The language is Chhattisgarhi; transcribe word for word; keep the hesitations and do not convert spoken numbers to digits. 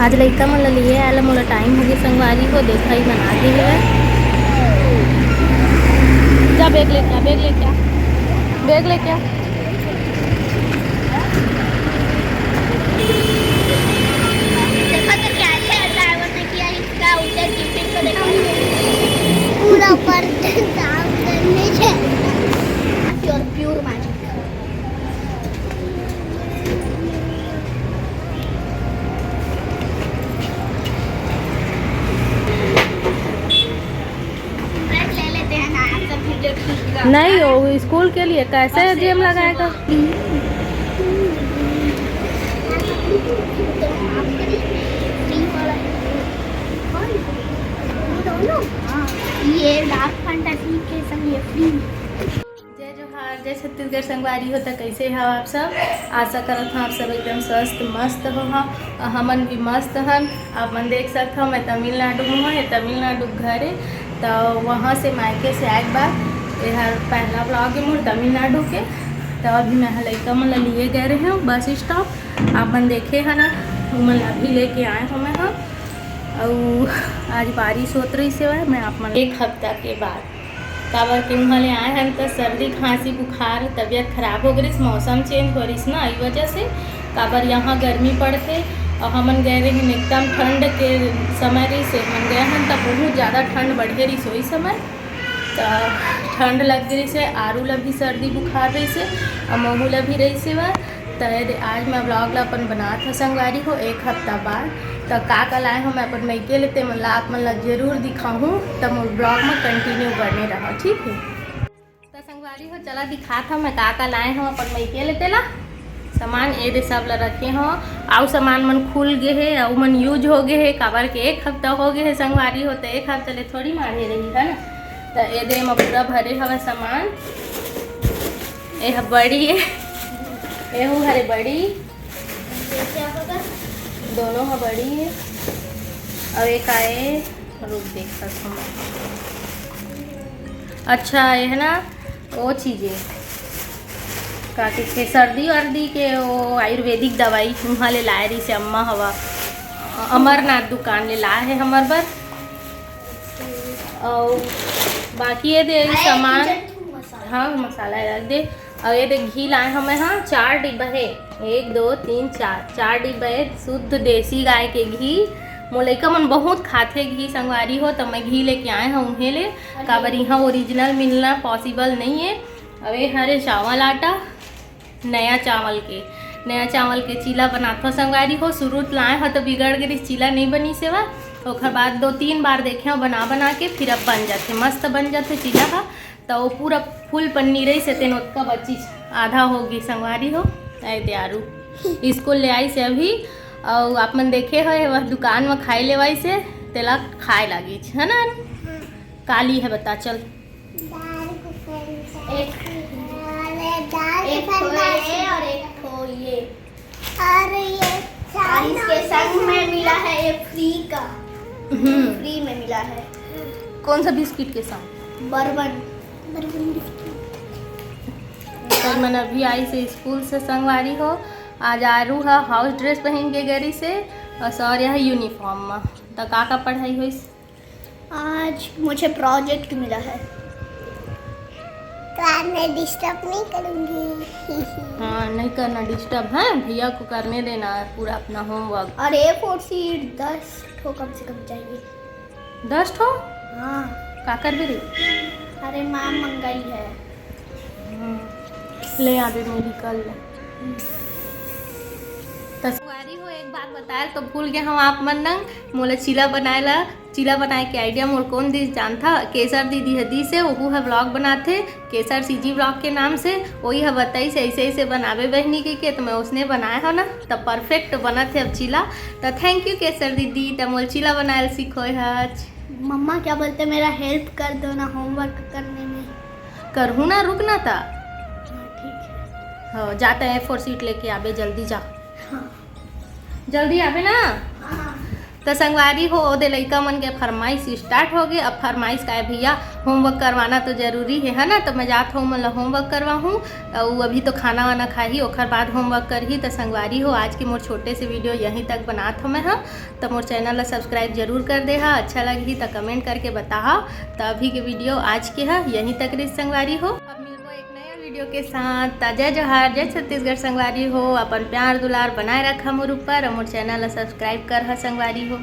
आज लइका मन ला लिए आए ला मोला टाइम होगे संगवारी हो, देखा ही बना के हवय। जा बैग लेके आ, बैग लेके आ, बैग लेके आ। देखो तो क्या क्या ड्राइवर ने किया इसका उधर टिफिन को देखो। पूरा ऊपर काम करने के। Pure pure magic. नहीं, वो स्कूल के लिए कैसे जेब लगाएगा? ये डार्क फैंटेसी के संग ये फ्री। जय जोहार, जय छत्तीसगढ़ संगवारी हो। त कैसे हो आप सब? आशा करत हूँ आप सब एकदम स्वस्थ मस्त हो। हाँ, हमन भी मस्त हन। आप मन देख सकत हो, मैं तमिलनाडु में हूँ, ये तमिलनाडु के घर है। तो वहाँ से मायके से आए के बाद ये हर पहला व्लॉग है मोर तमिलनाडु के। तो अभी मैं ह लइका मन ला लिए गए रहे हूँ बस स्टॉप, आप मन देखे है ना, उमन ला भी लेके आए हूँ मैं ह। अउ आज बारिश होत रही से मैं आप मन एक हफ्ता के बाद काबर के उहाँ ले आए हन त सर्दी, खांसी, बुखार, तबीयत खराब हो गइस। मौसम चेंज हो रहिस ना, ई वजह से। काबर यहाँ गर्मी पड़थे अउ हमन गए रहिन एकदम ठंड के समय रहिस, हमन गए हन त बहुत ज़्यादा ठंड बढ़े रहिस ओही समय। त ठंड लग गइस, आरू ला भी सर्दी बुखार रहिस अउ महू ला भी रहिस। त ये दे, आज मैं व्लॉग ला अपन बनात हव संगवारी हो, एक हफ्ता बाद। त का का लाए हव मैं अपन मइके ले, ते मन ला, आप मन ला जरूर दिखाहूँ। त मोर व्लॉग में कंटिन्यू बने रहो, ठीक है? त संगवारी हो, चला दिखात हव मैं का का लाए हव अपन मइके ले, तेला सामान ए दे सब ला रखे हव। अउ सामान मन खुल गे हे, अउ मन यूज हो गे हे, काबर के एक हफ्ता हो गे हे संगवारी हो, त एक हफ्ता ले थोड़ी माढ़े रही, है ना? त ए दे एमा पूरा भरे हवय सामान। ए ह बड़ी हे, एहू हरे बड़ी, दोनों ह बड़ी हे। अउ एक आए, रुक, देखत हूँ। अच्छा, ये है ना, वो चीज़ें, का कहिथे, सर्दी वर्दी के वो आयुर्वेदिक दवाई उहाँ ले लाए रहिस अम्मा हवा, अमरनाथ दुकान ले लाए हे हमर बर। अउ बाकी ये दे अरे, सामान, kitchen मसाला। हाँ, मसाला रख दे। अउ ये दे घी लाए हवं मैं, हाँ, चार डिब्बा हे, एक, दो, तीन, चार, चार डिब्बा हे शुद्ध देसी गाय के घी। मोर लइका मन बहुत खाथे घी संगवारी हो, त मैं घी लेके आए हवं उहें ले, काबर इहाँ ओरिजिनल मिलना पॉसिबल नइ हे। अउ ये हरे चावल आटा, नया चावल के, नया चावल के चीला बनाथव संगवारी हो। शुरू त लाए हव त बिगड़ गे रिहिस, चीला नइ बनिस हे वा। ओखर बाद दो तीन बार देखे हव बना बना के, फिर अब बन जाथे, मस्त बन जाथे चीला ह। त वो पूरा फुल पन्नी रहिस हे, तेन ओतका बचिस, आधा हो गे संगवारी हो। आए दे आरू स्कूल ले आइस हे अभी, अउ आप मन देखे हव, वह दुकान म खाए लेवाइस हे, तेला खाए लागिस, है ना? काली है बता, चल। एक, एक ठो ये और एक ठो ये। और ये और इसके संग में मिला है ये फ्री का। हम्म। फ्री में मिला है। कौन सा बिस्किट के साथ? बर्बन। Bourbon biscuit. तो मन अभी आइस हे स्कूल से संगवारी हो। आज आरू ह हाउस ड्रेस पहन के गए रिहिस हे अउ सौर्य ह यूनिफॉर्म म। त का का पढ़ाई होइस? आज मुझे प्रोजेक्ट मिला है। तो आज मैं डिस्टर्ब नहीं करूँगी। हाँ, नहीं करना डिस्टर्ब, है? भैया को करने देना है पूरा अपना होमवर्क। और ए फोर शीट दस ठो कम से कम चाहिए। दस ठो? हाँ। का करबे रे? अरे, माँ मंगाई है। हम्म। ले आबे मेडिकल ले। त संगवारी हो, एक बात बताए ल तो भूल गे हंव आप मन नंग, मोला चीला बनाए ला, चीला बनाए के आइडिया मोर कोन दिस जानथा? केसर दीदी ह दिस हे, ओहू ह व्लॉग बनाथे, केसर सीजी व्लॉग के नाम से। ओही ह बताइस हे, "ऐसे ऐसे बनाबे बहिनी," कहिके, त मैं ओसने बनाए हंव ना, त परफेक्ट बनत हे अब चीला। त थैंक यू केसर दीदी, त मोला चीला बनाए ल सिखोय हच। मम्मा क्या बोलते, मेरा हेल्प कर दो ना होमवर्क करने में। करहूँ ना, रुक ना त। हाँ, ठीक है। हाँ, जा त ए फोर शीट लेके आबे, जल्दी जा। हाँ। जल्दी आबे ना। हाँ। त संगवारी हो, ओदे लइका मन के फरमाइश स्टार्ट हो गे। अब फरमाइश का है भैया, होमवर्क करवाना तो जरूरी है, है ना? तो मैं जात हूँ, मतलब होमवर्क करवाहूँ। अउ अभी तो खाना वाना खाही, ओखर बाद होमवर्क करही। त संगवारी हो, आज के मोर छोटे से वीडियो यहीं तक बनात हूँ मैं ह। त मोर चैनल ला सब्सक्राइब जरूर कर दे हा, अच्छा लगही त कमेंट करके बताहा। त अभी के वीडियो आज के हा यहीं तक रहिस संगवारी हो। अब मिलबो एक नया वीडियो के साथ। त जय जोहार, जय छत्तीसगढ़ संगवारी हो। अपन प्यार दुलार बनाए रखा मोर ऊपर, अउ मोर चैनल ला सब्सक्राइब कर हा संगवारी हो।